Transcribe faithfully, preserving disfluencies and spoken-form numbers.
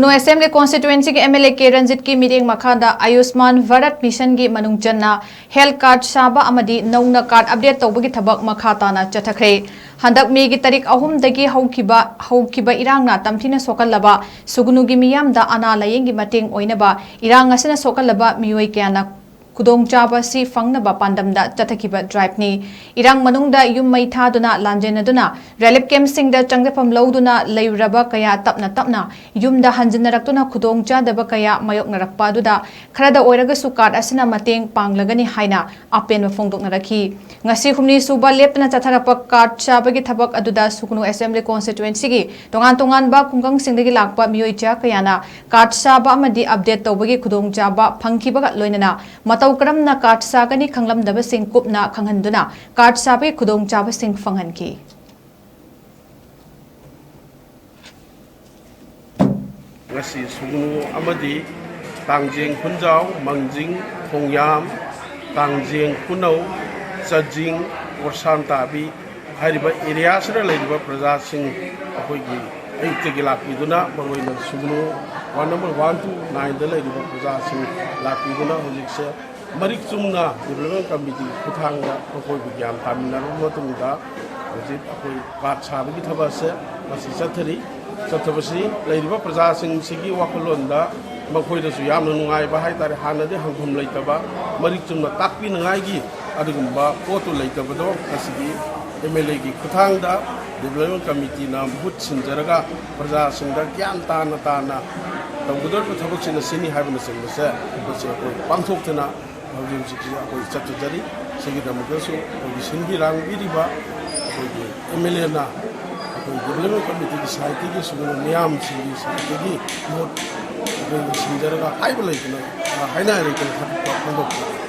ꯎꯅꯣ assembly ꯀꯣꯟꯁꯇꯤꯇ꯭ꯋꯦꯟꯁꯤꯒꯤ M L A K ꯔꯟꯖꯤꯠꯀꯤ ꯃꯤꯠꯌꯦꯡ ꯃꯈꯥꯗ ꯑꯌꯨꯁꯃꯥꯟ ꯚꯥꯔꯠ ꯃꯤꯁꯟꯒꯤ ꯃꯅꯨꯡ ꯆꯟꯅ ꯍꯦꯜꯊ ꯀꯥꯔꯗ ꯁꯥꯕ ꯑꯃꯗꯤ ꯅꯧꯅ ꯀꯥꯔꯗ ꯑꯞꯗꯦꯠ ꯇꯧꯕꯒꯤ ꯊꯕꯛ ꯃꯈꯥ ꯇꯥꯅ ꯆꯠꯊꯈ꯭ꯔꯦ꯫ ꯍꯟꯗꯛ ꯃꯦꯒꯤ ꯇꯥꯔꯤꯛ ꯑꯍꯨꯝꯗꯒꯤ ꯍꯧꯈꯤꯕ ꯍꯧꯈꯤꯕ ꯏꯔꯥꯡꯅ ꯇꯝꯊꯤꯅ ꯁꯣꯛꯍꯜꯂꯕ ꯁꯨꯒꯅꯨꯒꯤ ꯃꯤꯌꯥꯝꯗ ꯑꯅꯥ ꯂꯥꯌꯦꯡꯒꯤ ꯃꯇꯦꯡ ꯑꯣꯏꯅꯕ ꯏꯔꯥꯡ ꯑꯁꯤꯅ ꯁꯣꯛꯍꯜꯂꯕ ꯃꯤꯑꯣꯏ ꯀꯌꯥꯅ ꯈꯨꯗꯣꯡꯆꯥꯕ ꯑꯁꯤ ꯐꯪꯅꯕ ꯄꯥꯟꯗꯝꯗ ꯆꯠꯊꯈꯤꯕ ꯗ꯭ꯔꯥꯏꯚꯅꯤ꯫ ꯏꯔꯥꯡ ꯃꯅꯨꯡꯗ ꯌꯨꯝ ꯃꯩ ꯊꯥꯗꯨꯅ ꯂꯥꯟꯖꯦꯟꯅꯗꯨꯅ ꯔꯤꯂꯤꯐ ꯀꯦꯝꯞꯁꯤꯡꯗ ꯆꯪꯖꯐꯝ ꯂꯧꯗꯨꯅ ꯂꯩꯔꯨꯔꯕ ꯀꯌꯥ ꯇꯞꯅ ꯇꯞꯅ ꯌꯨꯝꯗ ꯍꯟꯖꯤꯟꯅꯔꯛꯇꯨꯅ ꯈꯨꯗꯣꯡꯆꯥꯗꯕ ꯀꯌꯥ ꯃꯥꯌꯣꯛꯅꯔꯛꯄ ꯑꯗꯨꯗ ꯈꯔꯗ ꯑꯣꯏꯔꯒꯁꯨ ꯀꯥꯔꯗ ꯑꯁꯤꯅ ꯃꯇꯦꯡ ꯄꯥꯡꯂꯒꯅꯤ ꯍꯥꯏꯅ ꯑꯄꯦꯟꯕ ꯐꯣꯡꯗꯣꯛꯅꯔꯛꯈꯤ꯫ ꯉꯁꯤ ꯍꯨꯝꯅꯤ ꯁꯨꯕ ꯂꯦꯞꯇꯅ ꯆꯠꯊꯔꯛꯄ ꯀꯥꯔꯗ ꯁꯥꯕꯒꯤ ꯊꯕꯛ ꯑꯗꯨꯗ ꯁꯨꯒꯅꯨ ꯑꯦꯁꯦꯝꯕ꯭ꯂꯤ ꯀꯣꯟꯁꯇꯤꯇ꯭ꯋꯦꯟꯁꯤꯒꯤ ꯇꯣꯉꯥꯟ ꯇꯣꯉꯥꯟꯕ ꯈꯨꯡꯒꯪꯁꯤꯡꯗꯒꯤ ꯂꯥꯛꯄ ꯃꯤꯑꯣꯏ ꯆꯥ ꯀꯌꯥꯅ ꯀꯥꯔꯗ ꯁꯥꯕ ꯑꯃꯗꯤ ꯑꯞꯗꯦꯠ ꯇꯧꯕꯒꯤ ꯈꯨꯗꯣꯡꯆꯥꯕ ꯐꯪꯈꯤꯕꯒ ꯂꯣꯏꯅꯅ ꯃꯇꯧ ꯀꯔꯝꯅ ꯀꯥꯔꯗ ꯁꯥꯒꯅꯤ ꯈꯪꯂꯝꯗꯕꯁꯤꯡ ꯀꯨꯞꯅ ꯈꯪꯍꯟꯗꯨꯅ ꯀꯥꯔꯗ ꯁꯥꯕꯒꯤ ꯈꯨꯗꯣꯡꯆꯥꯕꯁꯤꯡ ꯐꯪꯍꯟꯈꯤ꯫ ꯉꯁꯤ ꯁꯨꯒꯅꯨ ꯑꯃꯗꯤ ꯇꯥꯡꯖꯦꯡ ꯈꯨꯟꯖꯥꯎ, ꯃꯪꯖꯤꯡ, ꯈꯣꯡꯌꯥꯝ, ꯇꯥꯡꯖꯦꯡ ꯈꯨꯅꯧ, ꯆꯥꯖꯤꯡ, ꯀꯣꯔꯁꯥꯟ ꯇꯥꯕꯤ ꯍꯥꯏꯔꯤꯕ ꯑꯦꯔꯤꯌꯥꯁꯤꯗ ꯂꯩꯔꯤꯕ ꯄ꯭ꯔꯖꯥꯁꯤꯡ ꯑꯩꯈꯣꯏꯒꯤ ꯑꯌꯨꯛꯇꯒꯤ ꯂꯥꯛꯄꯤꯗꯨꯅ, ꯃꯔꯨꯑꯣꯏꯅ ꯁꯨꯒꯅꯨ ꯋꯥꯔꯗ ꯅꯝꯕꯔ ꯋꯥꯟ ꯇꯨ ꯅꯥꯏꯟꯗ ꯂꯩꯔꯤꯕ ꯄ꯭ꯔꯖꯥꯁꯤꯡ ꯂꯥꯛꯄꯤꯗꯨꯅ ꯍꯧꯖꯤꯛꯁꯦ ꯃꯔꯤꯛ ꯆꯨꯝꯅ ꯗꯤꯕ꯭ꯂꯞꯃꯦꯟ ꯀꯃꯤꯇꯤꯒꯤ ꯈꯨꯠꯊꯥꯡꯗ ꯃꯈꯣꯏꯕꯨ ꯒ꯭ꯌꯥꯟ ꯇꯥꯃꯤꯟꯅꯔꯕ ꯃꯇꯨꯡꯗ ꯍꯧꯖꯤꯛ ꯑꯩꯈꯣꯏ ꯀꯥꯔꯗ ꯁꯥꯕꯒꯤ ꯊꯕꯛ ꯑꯁꯦ ꯃꯁꯤ ꯆꯠꯊꯔꯤ꯫ ꯆꯠꯊꯕꯁꯤ ꯂꯩꯔꯤꯕ ꯄ꯭ꯔꯖꯥꯁꯤꯡꯁꯤꯒꯤ ꯋꯥꯈꯜꯂꯣꯟꯗ ꯃꯈꯣꯏꯗꯁꯨ ꯌꯥꯝꯅ ꯅꯨꯡꯉꯥꯏꯕ ꯍꯥꯏꯇꯥꯔꯦ꯫ ꯍꯥꯟꯅꯗꯤ ꯍꯪꯐꯝ ꯂꯩꯇꯕ, ꯃꯔꯤꯛ ꯆꯨꯝꯅ ꯇꯥꯛꯄꯤꯅꯉꯥꯏꯒꯤ ꯑꯗꯨꯒꯨꯝꯕ ꯄꯣꯠꯇꯨ ꯂꯩꯇꯕꯗꯣ ꯉꯁꯤꯗꯤ ꯑꯦꯝ ꯑꯦꯜ ꯑꯦꯒꯤ ꯈꯨꯠꯊꯥꯡꯗ ꯗꯤꯕ꯭ꯂꯞꯃꯦꯟ ꯀꯃꯤꯇꯤꯅ ꯃꯍꯨꯠ ꯁꯤꯟꯖꯔꯒ ꯄ꯭ꯔꯖꯥꯁꯤꯡꯗ ꯒ꯭ꯌꯥꯟ ꯇꯥꯅ ꯇꯥꯅ ꯇꯧꯒꯗꯧꯔꯤꯕ ꯊꯕꯛꯁꯤꯅ ꯁꯤꯅꯤ ꯍꯥꯏꯕꯅꯆꯤꯡꯕꯁꯦ ꯃꯁꯤ ꯑꯩꯈꯣꯏ ꯄꯥꯡꯊꯣꯛꯇꯅ ꯍꯧꯖꯤꯛ ꯍꯧꯖꯤꯛꯁꯤ ꯑꯩꯈꯣꯏ ꯆꯠꯊꯖꯔꯤ꯫ ꯁꯤꯒꯤꯗꯃꯛꯇꯁꯨ ꯑꯩꯈꯣꯏꯒꯤ ꯁꯤꯟꯕꯤ ꯂꯥꯡꯕꯤꯔꯤꯕ ꯑꯩꯈꯣꯏꯒꯤ ꯑꯦꯝ ꯑꯦꯜ ꯑꯦꯅ ꯑꯩꯈꯣꯏ ꯗꯤꯕ꯭ꯂꯞꯃꯦꯟ ꯀꯃꯤꯇꯤꯒꯤ ꯁꯥꯏꯠꯇꯒꯤ ꯁꯤꯒꯨꯝꯕ ꯃꯤꯌꯥꯝꯁꯤꯡꯒꯤ ꯁꯥꯏꯠꯇꯒꯤ ꯃꯍꯨꯠ ꯑꯩꯈꯣꯏꯅ ꯁꯤꯟꯖꯔꯒ ꯍꯥꯏꯕ ꯂꯩꯇꯅ, ꯍꯥꯏꯅ ꯂꯩꯇꯅ ꯊꯥꯒꯠꯄ ꯐꯣꯡꯗꯣꯛꯆꯔꯤ꯫